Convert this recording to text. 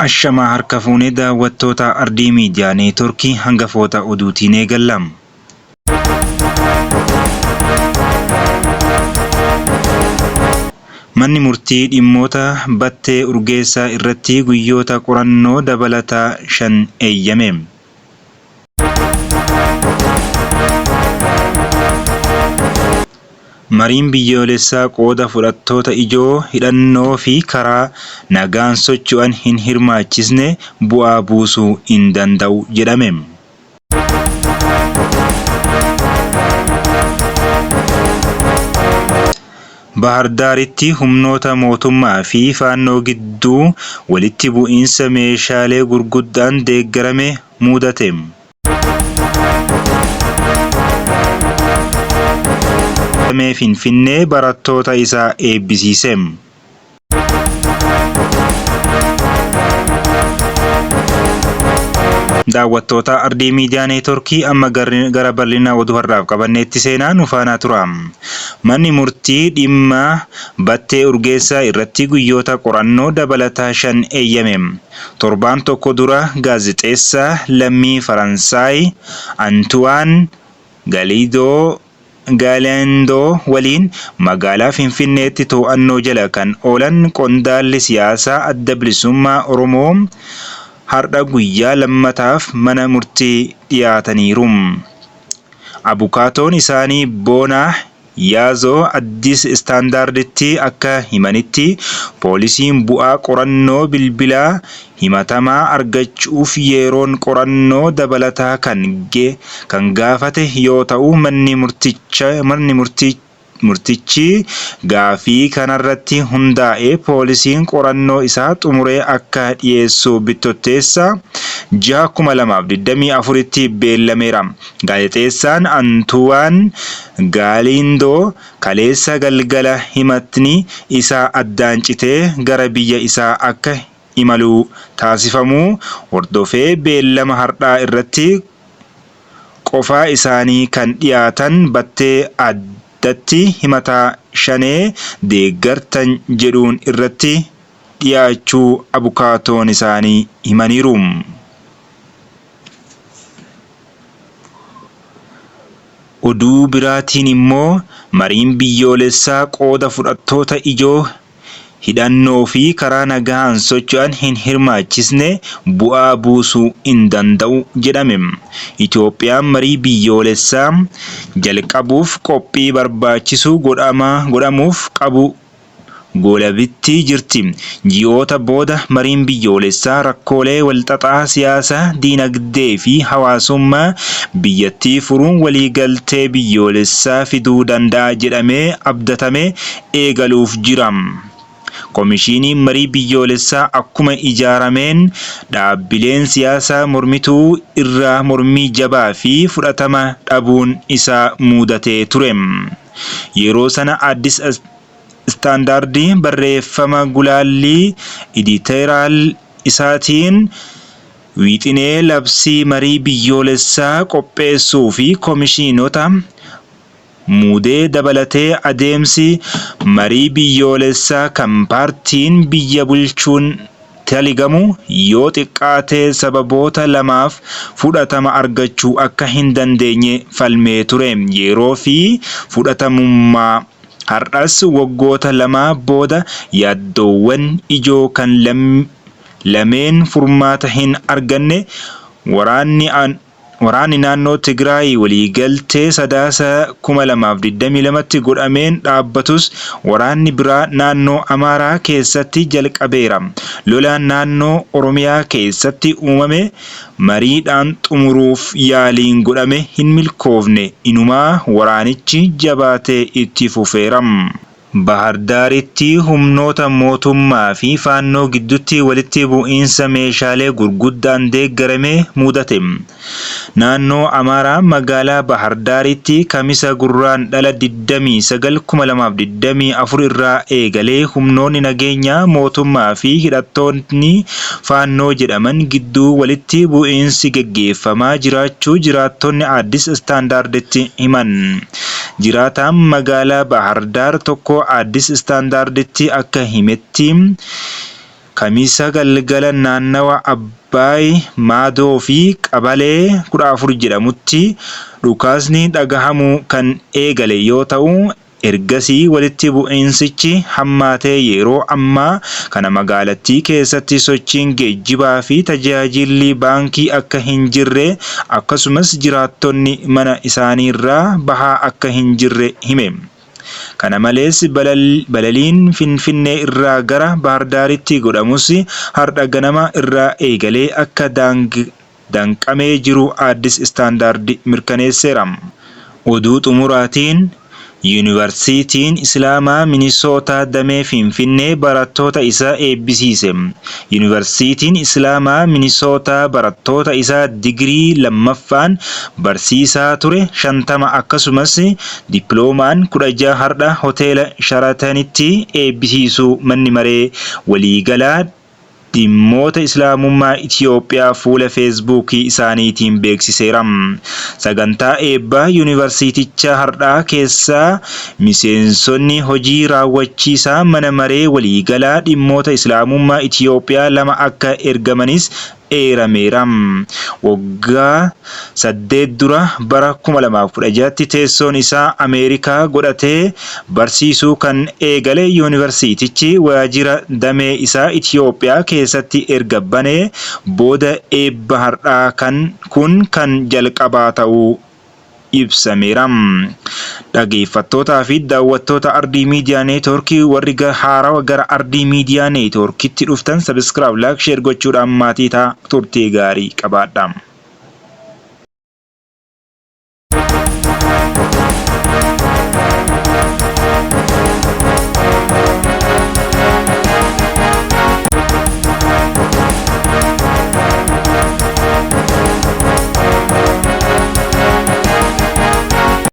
Ashamaa harka fuunee daawwattoota Ardii Miidiyaa Neetworkii hangafoota oduutiin eegalla. Manni murtii dhimmoota Battee Urgeessaa irratti guyyoota qorannoo dabalataa 5 eeyyame. Mariin biyyoolessaa qooda fudhattoota ijoo hidhannoo fi karaa nagaan socho'an hin hirmaachisne bu'aa buusuu hin danda'u jedhame. Baahirdaaritti humnoota mootummaa fi Faannoo gidduu walitti bu'iinsa meeshaalee gurguddaan deeggarame muudate. Damee Finfinnee barattoota isaa eebbisiise. Daawwattoota Ardii Miidiyaa Neetworkii amma gara bal'ina oduu har'aaf qabanneetti seenaa nu faana tura. Manni murtii dhimma Battee Urgeessaa irratti guyyoota qorannoo dabalataa 5 eeyyame. Torbaan tokko dura gaazexeessaa lammii Faransaay Antuwaan Galiidoo Galindo waliin magaalaa Finfinneetti to'annoo jala kan oolan qondaalli siyaasaa Adda Bilisummaa Oromoo har'a guyyaa lammataaf mana murtii dhiyaataniiru. Abukaatoon isaanii Boonaa Yaazoo Addis Standarditti akka himanitti, poolisiin bu'aa qorannoo bilbilaa himatamaa argachuuf yeroon qorannoo dabalataa kan kan gaafate yoo ta'u manni murtichi gaaffii kanarratti hundaa'ee poolisiin qorannoo isaa xumuree akka dhiyeessu Bittotteessa 6, 2024tti beellameera. Gaazexeessaan Antuwaan Gaaliindoo kaleessa galgala himatni isaa addaan citee gara biyya isaa akka imalu taasifamuu hordofee beellama har'aa irratti qofaa isaanii kan dhiyaatan Battee addatti himata Shanee deeggartan jedhuun irratti dhiyaachuu abukaatoon isaanii himaniiru. Oduu biraatiin immoo mariin biyyoolessaa qooda fudhattoota ijoo hidhannoo fi karaa nagahaan socho'an hin hirmaachisne bu'aa buusuu hin danda'u jedhame. Itoophiyaan marii biyyoolessaa jalqabuuf qophii barbaachisu godhamuuf qabu goolabittii jirti. Ji'oota booda mariin biyyoolessaa rakkoolee walxaxaa siyaasa, diinagdee fi hawaasummaa biyyattii furuun waliigaltee biyyoolessaa fiduu danda'a jedhamee abdatame eegaluuf jira. Komishiiniin marii biyyoolessaa akkuma ijaarameen dhaabbileen siyaasaa mormituu irraa mormii jabaa fi fudhatama dhabuun isaa muudatee ture. Yeroo sana Addis Standard barreeffama gulaallii editorial isaatiin wixinee labsii marii biyyoolessaa qopheessuu fi komishinota muudee dabalatee adeemsi marii biyyoolessaa kan paartiin biyya bulchuun taligamu yoo xiqqaate sababoota lamaaf fudhatama argachuu akka hin dandeenye falmee ture. Yeroo fi fudhatamummaa. Har'as waggoota lama booda yaaddoowwan ijoo kan lameen furmaata hin arganne, waraanni Waraanni naannoo Tigraay waliigaltee Sadaasa 2022tti godhameen dhaabbatus waraanni biraa naannoo Amaaraa keessatti jalqabeera. Lola naannoo Oromiyaa keessatti uumame mariidhaan xumuruuf yaaliin godhame hin milkoofne. Inumaa waraanichi jabaatee itti fufeera. Bahardaaritti humnoota mootummaa fi Faannoo gidduutti walitti bu'iinsa meeshaalee gurguddaan deeggarame muudate. Naannoo Amaaraa magaalaa Bahardaaritti Kamisa Gurraandhala 29, 2024 irraa eegalee humnoonni nageenyaa mootummaa fi hidhattootni Faannoo jedhaman gidduu walitti bu'iinsi geggeeffamaa jiraachuu jiraattonni Addis Standarditti himan. Jiraataan magaalaa Baahar Daar tokko Addis Standarditti akka himetti, Kamisa galgala naannawa Abbaay Maadoo fi Qabalee 14 jedhamutti dhukaasni dhagahamuu kan eegale yoo ta'u, ergasii walitti bu'iinsichi hammaatee yeroo ammaa kana magaalattii keessatti sochiin geejjibaa fi tajaajilli baankii akka hin jirre akkasumas jiraattonni mana isaaniirraa bahaa akka hin jirre hime. Kana malees balaliin Finfinnee irraa gara Baahirdaaritti godhamus har'a ganama irraa eegalee akka danqamee jiru Addis Standard mirkaneesseera. Oduu xumuraatiin Yuunivarsiitiin Islaamaa Minisootaa damee Finfinnee barattoota isaa eebbisiise. Yuunivarsiitiin Islaamaa Minisootaa barattoota isaa digirii lammaffaan barsiisaa ture 50 akkasumas dippiloomaan 16 har'a hoteela Sharatanitti eebbisiisuu manni maree waliigalaa dhimmoota Islaamummaa Itiyoophiyaa fuula Feesbuukii isaaniitiin beeksiseera. Sagantaa eebbaa yuunivarsiitichaa har'aa keessaa miseensonni hojii raawwachiisaa mana maree waliigalaa dhimmoota Islaamummaa Itiyoophiyaa 2 akka ergamanis eerameera. Waggaa 8 dura bara 2016tti teessoon isaa Ameerikaa godhatee barsiisuu kan eegale yuunivarsiitichi waajjira damee isaa Itiyoophiyaa keessatti erga banee booda eebba har'aa kan kun kan jalqabaa ta'uu ibsameera. Dhageeffattootaa fi daawwattoota Ardii Miidiyaa Neetwoorkii warri haarawa gara Ardii Miidiyaa Neetwoorkitti dhuftan subscribe, like, share gochuudhaan maatii ta'a turtii gaarii qabaadha.